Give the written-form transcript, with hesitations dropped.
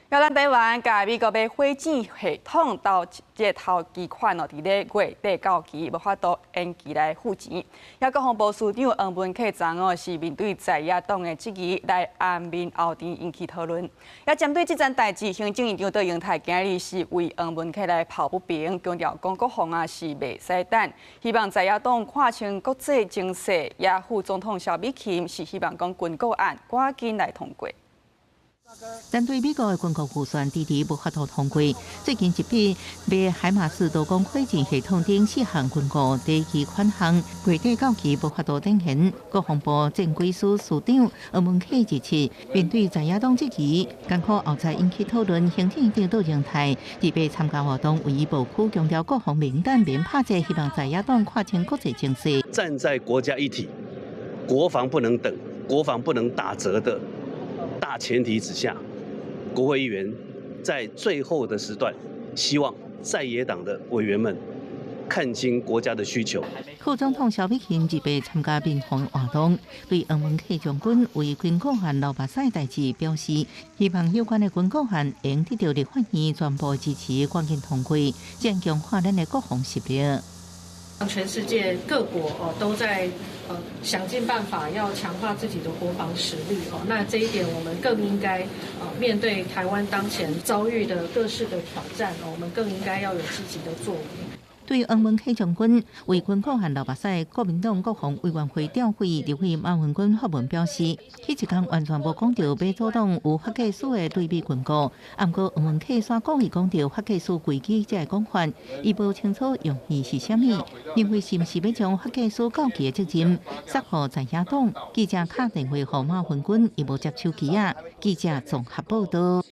咱台灣共美國買火箭系統到這個頭期款哦，佇咧月底到期，無法度延期來付錢。也國防部司長黃文克昨哦是面對在野黨的質疑來顏面漚甜引起討論。也針對這件代誌，行政院長卓榮泰今日是為黃文克來抱不平，強調講國防啊是袂使等，希望在野黨看清國際情勢。也副總統蕭美琴是希望講軍購案趕緊來通過。針對美國的軍購預算遲遲無法度通過，最近一筆買海馬斯多管火箭系統等四項軍購短期款項，月底到期無法度展現。國防部戰規司司長黃文克指出，面對在野黨質疑，艱苦後再引起討論。行政院長卓榮泰特別參加活動，為伊部區強調國防免等免拍折，希望在野黨看清國際情勢。站在國家一體，國防不能等，國防不能打折的大前提之下，國會議員在最後的時段，希望在野黨的委員們看清國家的需求。副總統蕭美琴這擺參加民防活動，對黃文克將軍為軍購案流目屎代誌表示，希望有關的軍購案會得到立法院全部支持，趕緊通過，這樣強化咱的國防實力。全世界各國哦都在想盡辦法要強化自己的國防實力哦，那這一點我們更應該面對台灣當前遭遇的各式的挑戰，我們更應該要有積極的作為。對黃文克將軍為軍購案流目屎，國民黨國防委員會調會立委馬文君發文表示，彼一工完全無講著欲阻擋有法技術的對美軍購，毋過黃文克煞故意講著法技術危機這个講法，伊無清楚用意是啥物，認為是毋是欲將法技術到期的責任卸予在野黨？記者敲電話予馬文君，伊無接手機仔。記者綜合報道。